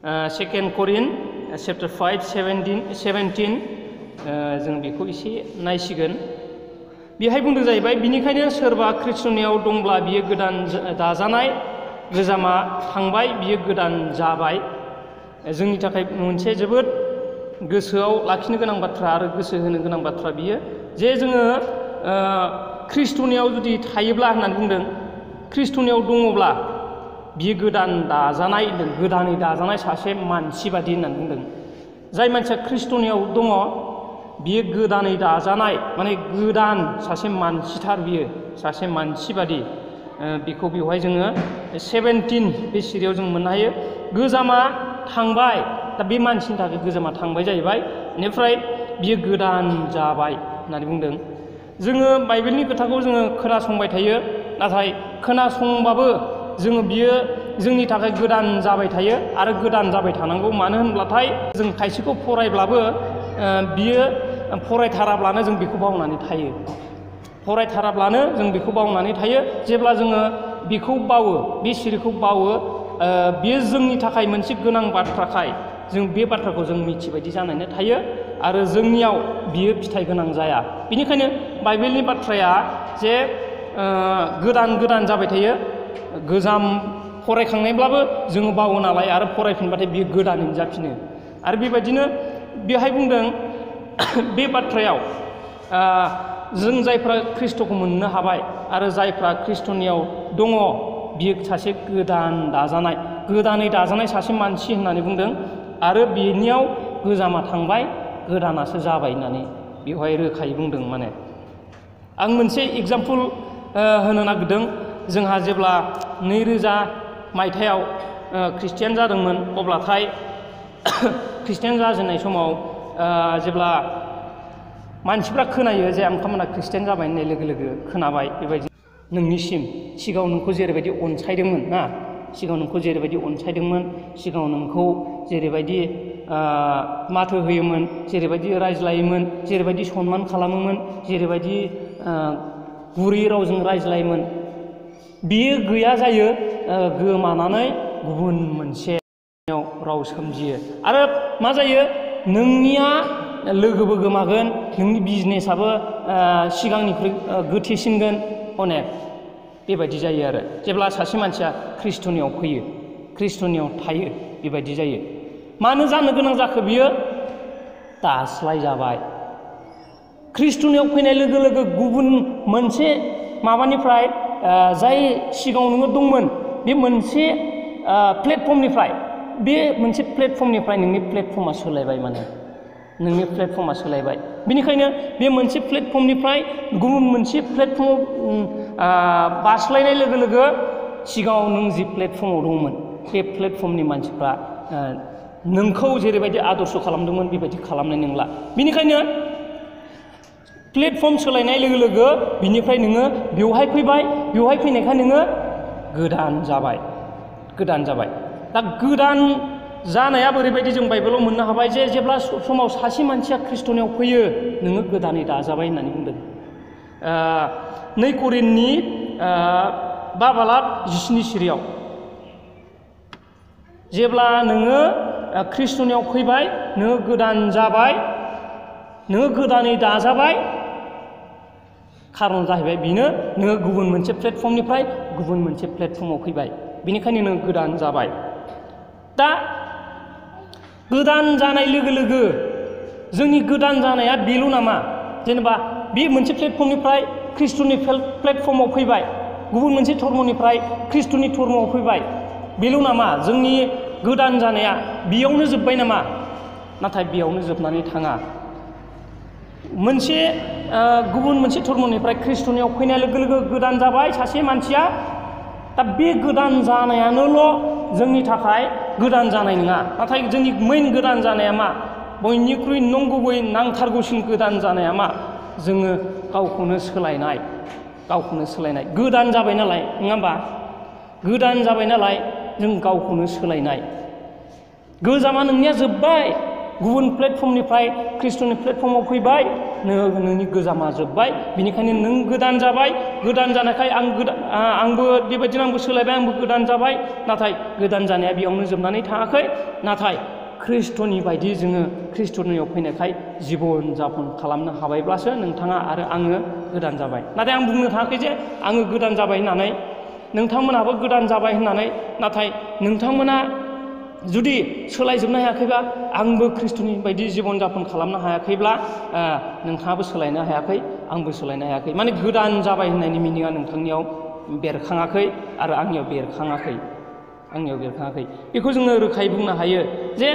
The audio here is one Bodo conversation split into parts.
2 Corinth chapter 5 17 जों बेखौ एसे नायसिगोन। बेहाय बुंदों जाहैबाय, बिनिखायनो सोरबा ख्रिस्टनियाव दंब्ला बियो गोदान दाजानाय, गोजामा थांबाय बियो गोदान जाबाय। जोंनि थाखाय मोनसे जोबोद गोसोआव लाखिनो गोनां बाथ्रा आरो गोसो होनो गोनां बाथ्रा बियो, जे जोङो ख्रिस्टनियाव जुदि थायोब्ला होननानै बुंदों, ख्रिस्टनियाव दङब्ला बियो गोदान दाजानाय होनदों, गोदानै दाजानाय सासे मानसि बादि होननानै बुंदों। जाय मानसिया ख्रिस्टनियाव दङ बियो गोदानै दाजानाय, माने गोदान सासे मानसिथार, बियो सासे मानसि बादि। बेखौ बेवहाय जोङो 17 बे सिरियाव जों मोननो हायो। गोजामा थांबाय, दा बे मानसिनि थाखाय गोजामा थांबाय जाहैबाय, बेनिफ्राय बियो गोदान जाबाय होननानै बुंदों। जोङो बाइबेलनि खोथाखौ जोङो खोनासंबाय थायो, नाथाय खोनासंबाबो जोङो बियो जोंनि थाखाय गोदान जाबाय थायो आरो गोदान जाबाय थानांगौ। मानो होनब्लाथाय जों खायसेखौ फरायब्लाबो बियो फरायथाराब्लानो जों बेखौ बावनानै थायो, फरायथाराब्लानो जों बेखौ बावनानै थायो। जेब्ला जोङो बेखौ बावो, बे सिरिखौ बावो, बेयो जोंनि थाखाय मोनसे गोनां बाथ्राखाय जों बे बाथ्राखौ जों मिथिबायदि जानानै थायो आरो जोंनियाव बियो फिथाइ गोनां जाया। बेनिखायनो बाइबेलनि बाथ्राया जे गोदान गोदान जाबाय थायो। गोजाम फरायखांनायब्लाबो जोङो बावो नालाय, आरो फरायफिनबाथाय बियो गोदानैनो जाफिनो। आरो बेबायदिनो बेहाय बुंदों बे बाथ्रायाव, जों जायफ्रा ख्रिस्ट'खौ मोननो हाबाय आरो जायफ्रा ख्रिस्ट'नियाव दङ, बियो सासे गोदान दाजानाय, गोदानै दाजानाय सासे मानसि होननानै बुंदों। आरो बेनियाव गोजामा थांबाय, गोदानासो जाबाय होननानै बेवहाय रोखायै बुंदों। माने आं मोनसे एगजामपोल होनो नागिरदों। जोंहा जेब्ला 2000 मायथाइयाव ख्रिस्टियान जादोंमोन, अब्लाथाय ख्रिस्टियान जाजेननाय समाव जेब्ला मानसिफ्रा खोनायो जे आंथांमोना ख्रिस्टियान जाबाय होननाय लोगो लोगो खोनाबाय बेबायदि, नोंनिसिम सिगाङाव नोंखौ जेरैबायदि अनसायदोंमोन ना, सिगाङाव नोंखौ जेरैबायदि अनसायदोंमोन, सिगाङाव नोंखौ जेरैबायदि माथो होयोमोन, जेरैबायदि रायज्लायोमोन, जेरैबायदि सनमान खालामोमोन, जेरैबायदि गुरै रावजों रायज्लायोमोन, बियो गैया जायो, गोमानानै गुबुन मोनसे राव सोमजियो। आरो मा जायो, नोंनिया लोगोबो गोमागोन, नोंनि बिजनेसाबो सिगांनिख्रुइ गोथेसिनगोन, अनेक बेबायदि जायो। आरो जेब्ला सासे मानसिया ख्रिस्ट'नियाव फैयो, ख्रिस्ट'नियाव थायो, बेबायदि जायो। मानो जानो गोनां जाखो? बियो दास्लाय जाबाय। ख्रिस्ट'नियाव फैनाय लोगो लोगो गुबुन मोनसे माबानिफ्राय, जाय सिगाङाव नोङो दंमोन, बे मोनसे प्लेटफर्मनिफ्राय, बे मोनसे प्लेटफर्मनिफ्राय नोंनि प्लेटफर्मा सोलायबाय। माने नोंनि प्लेटफर्मा सोलायबाय। बेनिखायनो बे मोनसे प्लेटफर्मनिफ्राय गुबुन मोनसे प्लेटफर्माव बारस्लायनाय लोगो लोगो सिगाङाव नों जि प्लेटफर्माव दंमोन, बे प्लेटफर्मनि मानसिफ्रा नोंखौ जेरैबायदि आदर्श खालामदोंमोन बेबायदि खालामनाय नंला। बेनिखायनो प्लेटफर्म सोलायनाय लोगो लोगो बिनिफ्राय नोङो बेवहाय फैबाय, बेवहाय फैनायखाय नोङो गोदान जाबाय, गोदान जाबाय। दा गोदान जानाया ओरैबायदि जों बाइबेलाव मोननो हाबाय जे जेब्ला समाव सासे मानसिया ख्रिस्ट'नियाव फैयो, नोङो गोदानै दाजाबाय होननानै बुंदों। 2 करिन्थनि 5:17 सिरियाव, जेब्ला नोङो ख्रिस्ट'नियाव फैबाय, नोङो गोदान जाबाय, नोङो गोदानै दाजाबाय, खारन जाहैबाय बेनो, नोङो गुबुन मोनसे प्लेटफर्मनिफ्राय गुबुन मोनसे प्लेटफर्माव फैबाय, बेनिखायनो नोङो गोदान जाबाय। दा गोदान जानाय लोगो लोगो जोंनि गोदान जानाया बेल' नामा? जेनेबा बे मोनसे प्लेटफर्मनिफ्राय ख्रिस्ट'नि प्लेटफर्माव फैबाय, गुबुन मोनसे धर्मनिफ्राय ख्रिस्ट'नि धर्मआव फैबाय, बेल' नामा? जोंनि गोदान जानाया बेयावनो जोब्बाय नामा? नाथाय बेयावनो जोबनानै थाङा। मोनसे गुबुन मोनसे धर्मनिफ्राय ख्रिस्ट'नियाव फैनाय लोगो लोगो गोदान जाबाय सासे मानसिया। दा बे गोदान जानायानोल' जोंनि थाखाय गोदान जानाय नङा। नाथाय जोंनि मेइन गोदान जानाया मा? बयनिख्रुइ नंगुबै नांथारगौसिन गोदान जानाया मा? जोङो गावखौनो सोलायनाय, गावखौनो सोलायनाय। गोदान जाबाय नालाय, नङा होमबा? गोदान जाबाय नालाय जों गावखौनो सोलायनाय। गोजामा नोंनिया जोब्बाय, गुबुन प्लेटफर्मनिफ्राय खृष्टनि प्लेटफर्माव फैबाय, नोंनि गोजामा जोब्बाय, बेनिखायनो नों गोदान जाबाय। गोदान जानायखाय आंबो बेबायदिनो आंबो सोलायबाय, आंबो गोदान जाबाय। नाथाय गोदान जानाया बेयावनो जोबनानै थाङाखै। नाथाय खृष्टनि बायदि जोङो खृष्टनियाव फैनायखाय जिबन जापन खालामनो हाबायब्लासो नोंथाङा आरो आङो गोदान जाबाय। नाथाय आं बुंनो थाङाखै जे आङो गोदान जाबाय होननानै, नोंथांमोनाबो गोदान जाबाय होननानै। नाथाय नोंथांमोना जुदि सोलायजोबनो हायाखैबा, आंबो खृष्टनि बायदि जिबन जापन खालामनो हायाखैब्ला नोंथाङाबो सोलायनो हायाखै, आंबो सोलायनो हायाखै। माने गोदान जाबाय होननायनि मिनिङा नोंथांनियाव बेरखाङाखै आरो आंनियाव बेरखाङाखै। बेखौ जोङो रोखायै बुंनो हायो जे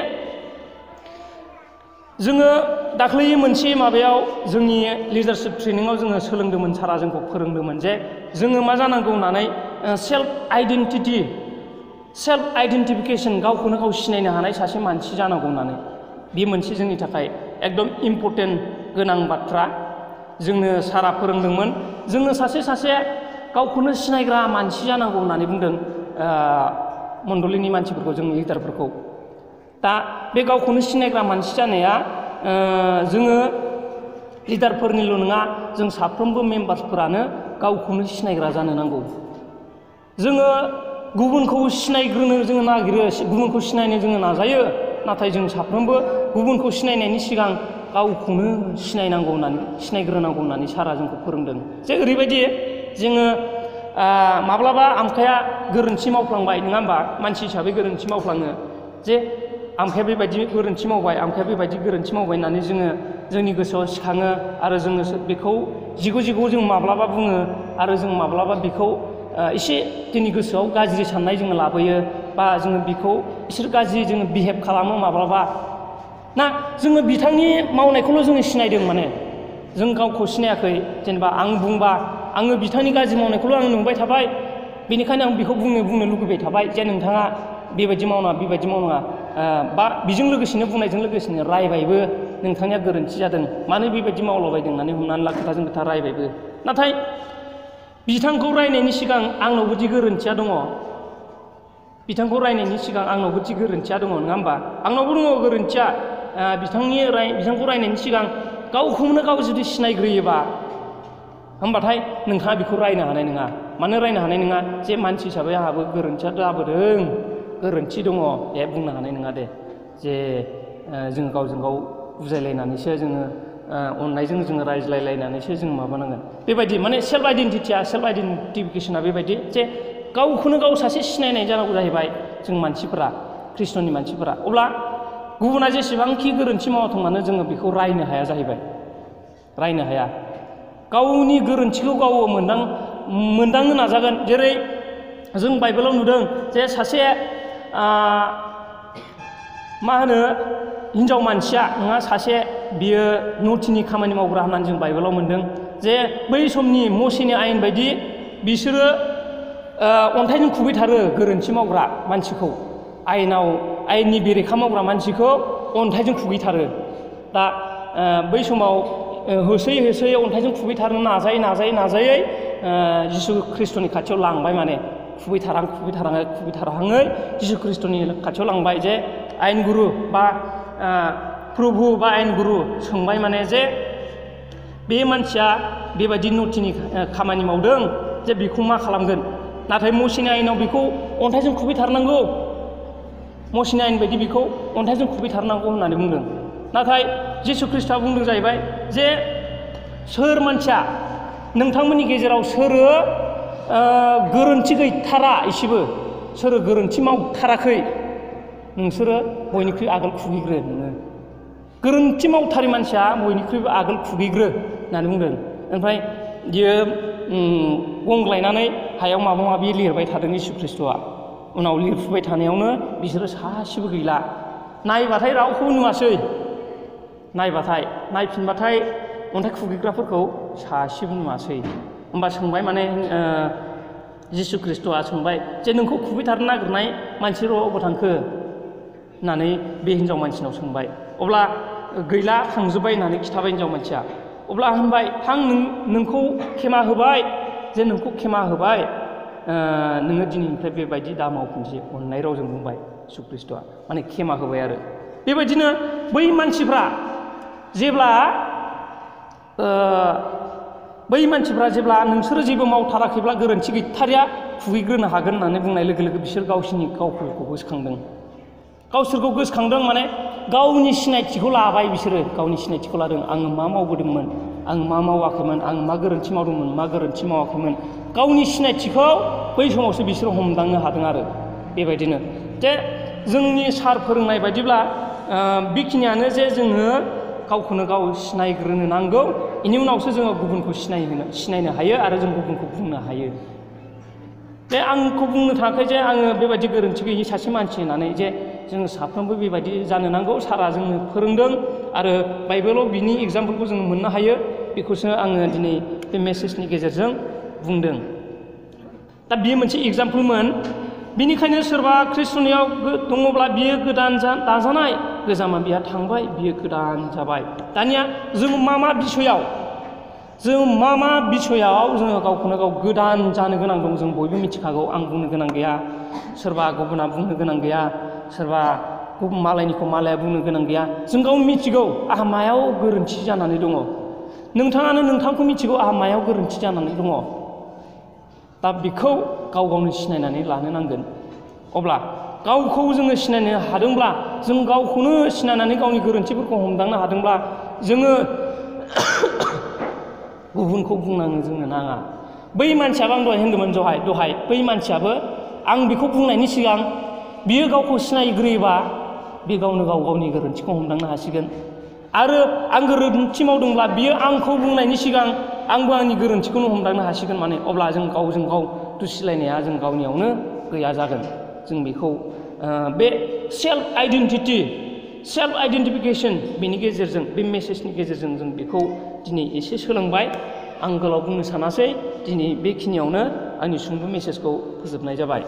जोङो दाख्लै मोनसे माबायाव जोंनि लिडारशिप ट्रेनिङाव जोङो सोलोंदोंमोन, सारा जोंखौ फोरोंदोंमोन जे जोङो मा जानांगौ होननानै सेल्फ आइडेन्टिफिकेसन, गावखौनो गाव सिनायनो हानाय सासे मानसि जानांगौ होननानै। बे मोनसे जोंनि थाखाय एकदम इम्परटेन्ट गोनां बाथ्रा जोंनो सारा फोरोंदोंमोन। जोङो सासे गावखौनो सिनायग्रा मानसि जानांगौ होननानै बुंदों मण्डलिनि मानसिफोरखौ, जोंनि लिडारफोरखौ। दा बे गावखौनो सिनायग्रा मानसि जानाया जोङो लिडारफोरनिल' नङा, जों साफ्रोमबो मेम्बार्सफोरानो गावखौनो सिनायग्रा जानो नांगौ। जोङो गुबुनखौ सिनायग्रोनो जोङो नागिरो, गुबुनखौ सिनायनो जोङो नाजायो। नाथाय जों साफ्रोमबो गुबुनखौ सिनायनायनि सिगां गावखौनो सिनायग्रोनांगौ होननानै सारा जोंखौ फोरोंदों। जे ओरैबायदि जोङो माब्लाबा आमखाया गोरोन्थि मावफ्लांबाय, नङा होमबा? मानसि हिसाबै गोरोन्थि मावफ्लाङो जे आमखाया बेबायदि गोरोन्थि मावबाय, आमखाया बेबायदि गोरोन्थि मावबाय होननानै जोङो जोंनि गोसोआव सिखाङो। आरो जोङो बेखौ जिगु जों माब्लाबा बुङो, आरो जों माब्लाबा बेखौ एसे जोंनि गोसोआव गाज्रि साननाय जोङो लाबोयो, बा जोङो बेखौ बिसोर गाज्रि जोङो बिहेभ खालामो माब्लाबा। ना जोङो बिथांनि मावनायखौल' जोङो सिनायदों, माने जों गावखौ सिनायाखै। जेनेबा आं बुंबा आङो बिथांनि गाज्रि मावनायखौल' आं नुबाय थाबाय, बेनिखायनो आं बेखौ बुंनो लुगैबाय थाबाय जे नोंथाङा बेबायदि मावनाङा, बा बेजों लोगोसेनो बुंनायजों लोगोसेनो रायबायबो, नोंथांनिया गोरोन्थि जादों, मानो बेबायदि मावलाबायदों होननानै हमनानै ला, खोथाजों खोथा रायबायबो। नाथाय बिथांखौ रायनायनि सिगां आंनावबो दि गोरोन्थिया दङ, बिथांखौ रायनायनि सिगां आंनावबो दि गोरोन्थिया दङ, नङा होमबा? आंनावबो दङ गोरोन्थिया। बिथांखौ रायनायनि सिगां गावखौनो गाव जुदि सिनायग्रोयोबा, होमबाथाय नोंथाङा बेखौ रायनो हानाय नङा। मानो रायनो हानाय नङा? जे मानसि हिसाबै आंहाबो गोरोन्थिया जाबोदों, गोरोन्थि दङ, बे बुंनो हानाय नङा दे। जे जों गावजों गाव बुजायलायनानैसो जोङो अननायजों जोङो रायज्लायलायनानैसो जों माबानांगोन। बेबायदि माने सेल्फ आइडेन्टिफिकेसना बेबायदि जे गावखौनो गाव सासे सिनायनाय जानांगौ जाहैबाय जों मानसिफोरा, खृष्टनि मानसिफोरा। अब्ला गुबुना जेसेबांखि गोरोन्थि मावाथों मानो जोङो बेखौ रायनो हाया जाहैबाय, रायनो हाया। गावनि गोरोन्थिखौ गाव मोनदांनो नाजागोन। जेरै जों बाइबेलाव नुदों जे सासे हिन्जाव मानसिया नङा, सासे बियो नथिनि खामानि मावग्रा होननानै जों बाइबेलाव मोनदों। जे बै समनि मसेनि आयेन बायदि बिसोरो अन्थाइजों खुबैथारो गोरोन्थि मावग्रा मानसिखौ, आयेननि बेरेखा मावग्रा मानसिखौ अन्थाइजों खुबैथारो। दा बै समाव होसोयै अन्थाइजों खुबैथारनो नाजायै जिसु खृष्टनि खाथियाव लांबाय। माने खुबैथारहाङै जिसु खृष्टनि खाथियाव लांबाय। जे आयेनगुरु बा प्रभु बा आयेनगुरु सोंबाय, माने जे बे मानसिया बेबायदि नथिनि खामानि मावदों, जे बेखौ मा खालामगोन? नाथाय मसेनि आयेनाव बेखौ अन्थाइजों खुबैथारनांगौ, मसेनि आयेन बायदि बेखौ अन्थाइजों खुबैथारनांगौ होननानै बुंदों। नाथाय जिसु खृष्टआ बुंदों जाहैबाय जे सोर मानसिया नोंथांमोननि गेजेराव सोरो गोरोन्थि गैथारा, एसेबो सोरो गोरोन्थि मावथाराखै, नोंसोरो बयनिख्रुइ आगोल खुगैग्रो। नोङो गोरोन्थि मावथारि मानसिया बयनिख्रुइबो आगोल खुगैग्रो होननानै बुंदों। ओमफ्राय बियो गंग्लायनानै हायाव माबा माबि लिरबाय थादों जिसु खृष्टआ। उनाव लिरफुबाय थानायावनो बिसोरो सासेबो गैला। नायबाथाय रावखौबो नुवासै, नायफिनबाथाय अन्थाइ खुगैग्राफोरखौ सासेबो नुवासै। होमबा सोंबाय, माने जिसु खृष्टआ सोंबाय जे नोंखौ खुबैथारनो नागिरनाय मानसि अबाव थांखो होननानै बे हिन्जाव मानसिनाव सोंबाय। अब्ला गैला, थांजोब्बाय होननानै खिथाबाय हिन्जाव मानसिया। अब्ला होनबाय, नोंखौ खेमा होबाय, जे नोंखौ खेमा होबाय, नोङो दिनैनिफ्राय बेबायदि दा मावफिनसै, अननाय रावजों बुंबाय जिसु खृष्टआ। माने खेमा होबाय आरो बेबायदिनो बै मानसिफ्रा जेब्ला नोंसोरो जेबो मावथाराखैब्ला गोरोन्थि गैथारिया खुगैग्रोनो हागोन होननानै बुंनाय लोगो लोगो बिसोर गावसोरनि गावफोरखौ गोसोखांदों। गावसोरखौ गोसोखांदों माने गावनि सिनायथिखौ लाबाय, बिसोरो गावनि सिनायथिखौ लादों। आङो मा मावबोदोंमोन, आं मा मावाखैमोन, आं मा गोरोन्थि मावदोंमोन, मा गोरोन्थि मावाखैमोन, गावनि सिनायथिखौ बै समावसो बिसोरो हमदांनो हादों आरो। बेबायदिनो जे जोंनि सार फोरोंनाय बायदिब्ला बेखिनियानो जे जोङो गावखौनो गाव सिनायग्रोनो नांगौ, बेनि उनावसो जोङो गुबुनखौ सिनायनो हायो आरो जों गुबुनखौ बुंनो हायो। जे आंखौ बुंनो थाखाय जे आङो बेबायदि गोरोन्थि गैयि सासे मानसि होननानै जे जोङो साफ्रोमबो बेबायदि जानो नांगौ। सारा जोंनो फोरोंदों आरो बाइबेलाव बिनि एग्जाम्पोलखौ जों मोननो हायो। बेखौसो आङो दिनै बे मेसेजनि गेजेरजों बुंदों। दा बियो मोनसे एग्जाम्पोलमोन। बिनिखायनो सोरबा ख्रिस्टनियाव दङब्ला बियो गोदान दाजानाय, गोजामा बिहा थांबाय, बियो गोदान जाबाय। दानिया जों मा बिसयाव जोङो गावखौनो गाव गोदान जानो गोनां दं, जों बयबो मिथिखागौ। आं बुंनो गोनां गैया, सोरबा गुबुना बुंनो गोनां गैया, सोरबा गुबुन मालायनिखौ मालाया बुंनो गोनां गैया। जों गाव मिथिगौ आंहा मायाव गोरोन्थि जानानै दङ। नोंथाङानो नोंथांखौ मिथिगौ आंहा मायाव गोरोन्थि जानानै दङ। दा बेखौ गाव गावनो सिनायनानै लानो नांगोन। अब्ला गावखौ जोङो सिनायनो हादोंब्ला, जों गावखौनो सिनायनानै गावनि गोरोन्थिफोरखौ हमदांनो हादोंब्ला, जोङो गुबुनखौ बुंनाङो जोंनो नाङा। बै मानसियाबो आं दहाय होनदोंमोन, दहाय बै मानसियाबो आं बेखौ बुंनायनि सिगां बियो गावखौ सिनायग्रोयोबा बे गावनो गाव गावनि गोरोन्थिखौ हमदांनो हासिगोन। आरो आं गोरोन्थि मावदोंब्ला बियो आंखौ बुंनायनि सिगां आंबो आंनि गोरोन्थिखौनो हमदांनो हासिगोन। माने अब्ला जों गावजों गाव दुसिलायनाया जों गावनियावनो गैया जागोन। जों बेखौ बे सेल्फ आइडेन्टिफिकेसन बेनि गेजेरजों, बे मेसेजनि गेजेरजों जों बेखौ दिनै एसे सोलोंबाय। आं गोलाव बुंनो सानासै, दिनै बेखिनियावनो आंनि सुंद' मेसेजखौ फोजोबनाय जाबाय।